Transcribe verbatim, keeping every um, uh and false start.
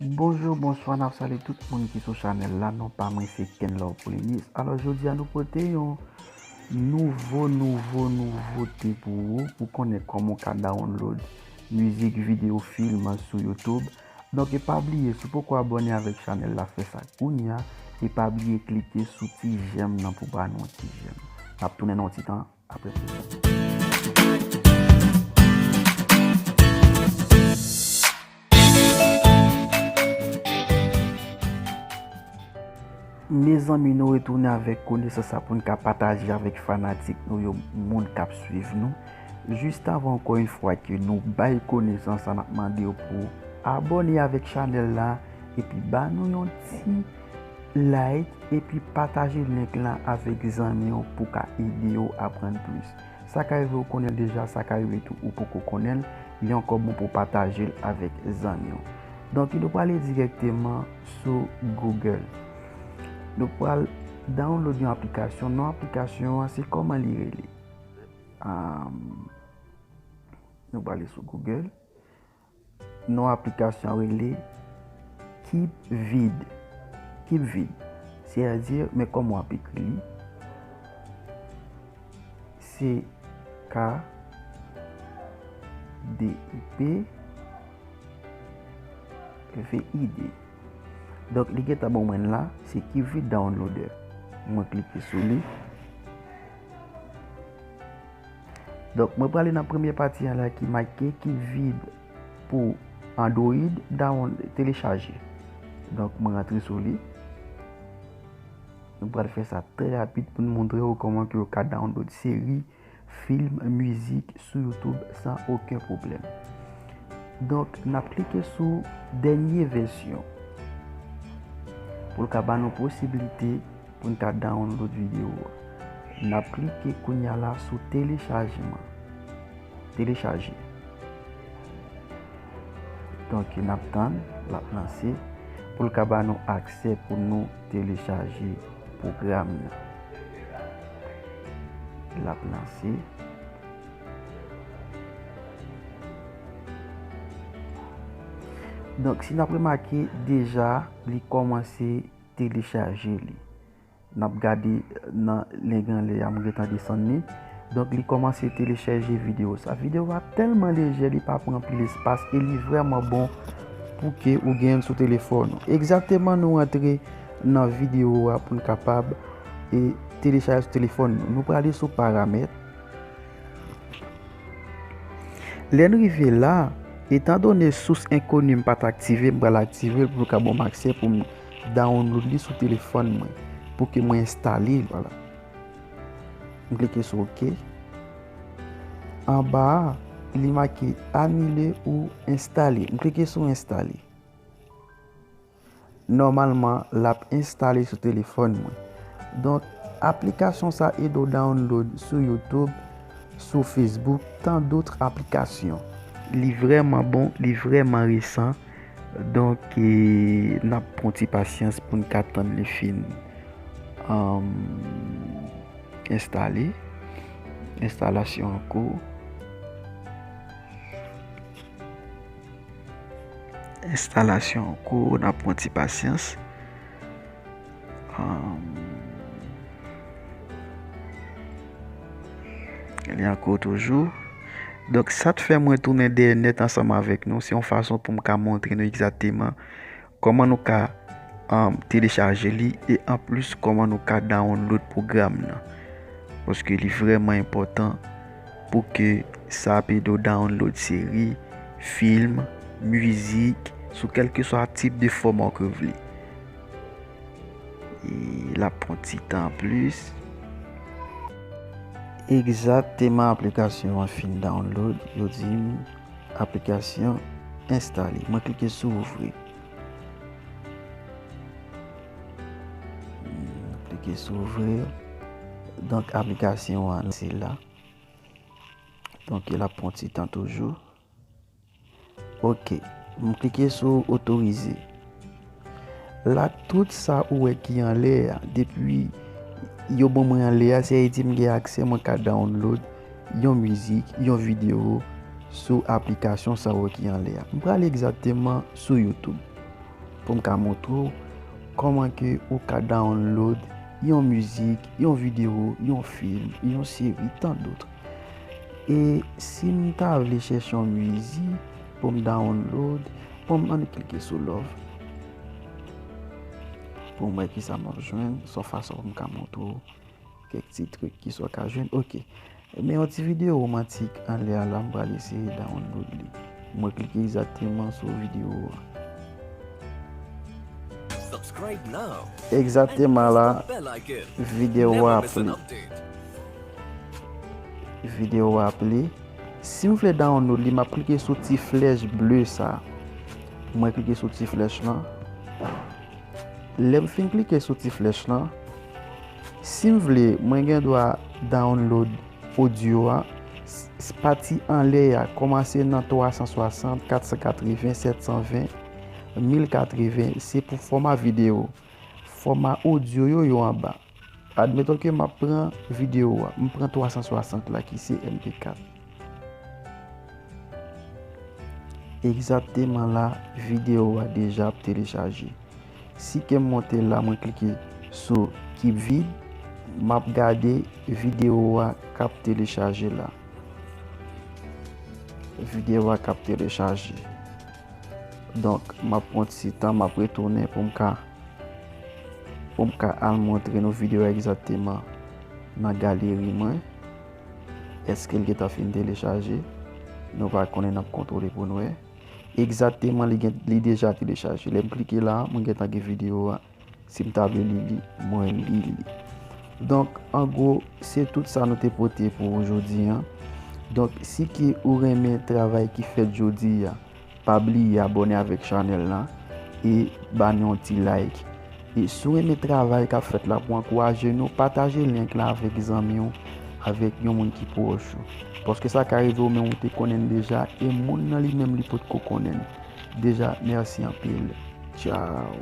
Bonjou, bonswa, n ap salye tout moun ki sou chanèl la. Non pa mwen se Kenlor Polynice. Alò, jodi a nou pote yon nouvo, nouvo, nouvote pou ou, pou konnen kòman w ka download mizik, videyo, fim sou YouTube. Donk, e pa bliye, si w poko abòne avèk chanèl la, fè sa kounye a. E pa bliye klike sou ti jèm nan pou ba nou yon ti jèm. N ap tounen nan yon ti tan. Apre pou sa. Mezanmi, nou retounen avèk konesans sa pou n ka pataje avèk fanatik nou yo, moun k ap swiv nou. Jis avan, ankò yon fwa, ke nou bay konesans sa, n ap mande w pou abòne avèk chanèl la, epi ba nou yon ti like, epi pataje link lan avèk zanmi w pou ka ede yo aprann plis. Sa ka rive ou konnen l deja, sa ka rive tou ou poko konnen l, li ankò bon pou pataje l avèk zanmi w. Donk, nou prale dirèkteman sou Google. Nou pral download yon aplikasyon. Non aplikasyon an, se kòman li rele? Am, nou prale sou Google. Non aplikasyon an rele Keepvid. Keepvid. Sètadi, men kòman w ap ekri li. C K D I P V I D. Donk, li gentan ban mwen l la, se Keepvid Downloader. Mwen klike sou li. Donk, mwen prale nan premye pati a la ki make Keepvid pou Android, down, telechaje. Donk, mwen rantre sou li. Nou pral fè sa trè rapid pou n montre w kòman ke w ka download seri, fim, mizik sou YouTube san okenn pwoblèm. Donk, n ap klike sou dènye vèsyon pou l ka ba nou posiblite pou n ka download videyo a. N ap klike kounye a la sou telechajman. Telechaje. Donk, n ap tann, l ap lanse, pou l ka ba nou aksè pou nou telechaje pwogram nan. L ap lanse. Donk, si n ap remake, deja, li kòmanse telechaje li. N ap gade nan leng anlè a, m gentan desann li. Donk, li kòmanse telechaje videyo sa. Videyo a tèlman lejè, li pa pran anpil espas e li vrèman bon pou ke ou gen l sou telefòn ou. Egzakteman, nou rantre nan videyo a pou n kapab, e, telechaje sou telefòn nou. Nou prale sou paramèt. Lè n rive la, etandone sous enkoni m pa t aktive, m pral aktive l pou l ka ban m aksè pou m download li sou telefòn mwen, pou ke mwen enstale l, vwala. M klike sou OK. Anba a, li make anile ou enstale. M klike sou enstale. Nòmalman, l ap enstale sou telefòn mwen. Donk, aplikasyon sa ede w download sou YouTube, sou Facebook, tant d'autres applications. Li vrèman bon, li vrèman resan. Donk, e, n ap pran ti pasyans pou n ka tann li fin, um, enstale. Enstalasyon an kou. Enstalasyon an kou, n ap pran ti pasyans. Ahn, li an kou toujou. Donk, sa t fè mwen tounen dèyè nèt ansanm avèk nou, se yon fason pou m ka montre nou egzakteman kòman nou ka, um, telechaje li e anplis kòman nou ka download pwogram nan. Paske li vrèman enpòtan pou ke sa ap ede w download seri, fim, mizik, sou kèlkeswa tip de fòma ke w vle. E l ap pran ti tan anplis. Egzakteman, aplikasyon an fin download, yo di m aplikasyon enstale. Mwen klike sou ouvri. Hmm, klike sou ouvri. Donk, aplikasyon an se la. Donk, l ap pran ti tan toujou. Ok, m klike sou otorize. La, tout sa ou wè ki anlè a, depi yo ban mwen anlè a, se vle di m gen aksè, mwen ka download yon mizik, yon videyo sou aplikasyon sa ou wè ki anlè a. M prale egzakteman sou YouTube. Pou m ka montre w kòman ke ou ka download yon mizik, yon videyo, yon fim, yon seri, tant d'autres. E si m ta vle chèche yon mizik pou m download, pou m annik klike sou love. Pou m wè kisa m ap jwenn, se yon fason pou m ka montre w kèk ti trik kisa w ka jwenn. Ok. Men yon ti videyo womantik anlè a la, m pral eseye download li. Mwen klike egzakteman sou videyo a. Egzakteman la, videyo a ap play. Videyo a ap play. Si m vle download li, m ap klike sou ti flèch ble sa. Mwen klike sou ti flèch lan. Lè m fin klike sou ti flèch lan, si m vle, mwen gen dwa download odyo a, s-, s-, pati anlè a, kòmanse nan twa san swasant, kat san katreven, sèt san ven, mil katreven, se pou fòma videyo. Fòma odyo yo yo anba. Admeton ke m ap pran videyo a, m pran twa san swasant la ki se M P kat. Egzakteman la, videyo a deja ap telechaje. Si ke m monte la, mwen klike sou Keep Vid, m ap gade videyo a k ap telechaje la. Videyo a k ap telechaje. Donk, m ap pran ti tan, m ap retounen pou m ka, pou m ka al montre nou videyo a egzakteman nan galeri mwen. Èske l gentan fin telechaje? Nou pa konnen, n ap kontwole pou n wè. Egzakteman, li gen, li deja telechaje. Lè m klike la, mwen gentan gen videyo a. Si m ta vle li li, mwen li li. Donk, an gwo, se tout sa nou te pote pou ou jodi a. Donk, si ke ou renmen travay ki fèt jodi a, pa bliye abòne avèk chanèl la e ba nou yon ti like. E si w renmen travay k ap fèt la, pou ankouraje nou, pataje link la avèk zanmi w, avèk yon moun ki pwòch ou. Paske sa ka rive ou menm ou te konnen l deja, e moun nan li menm li potko konnen l deja. Mèsi anpil. Tchaw.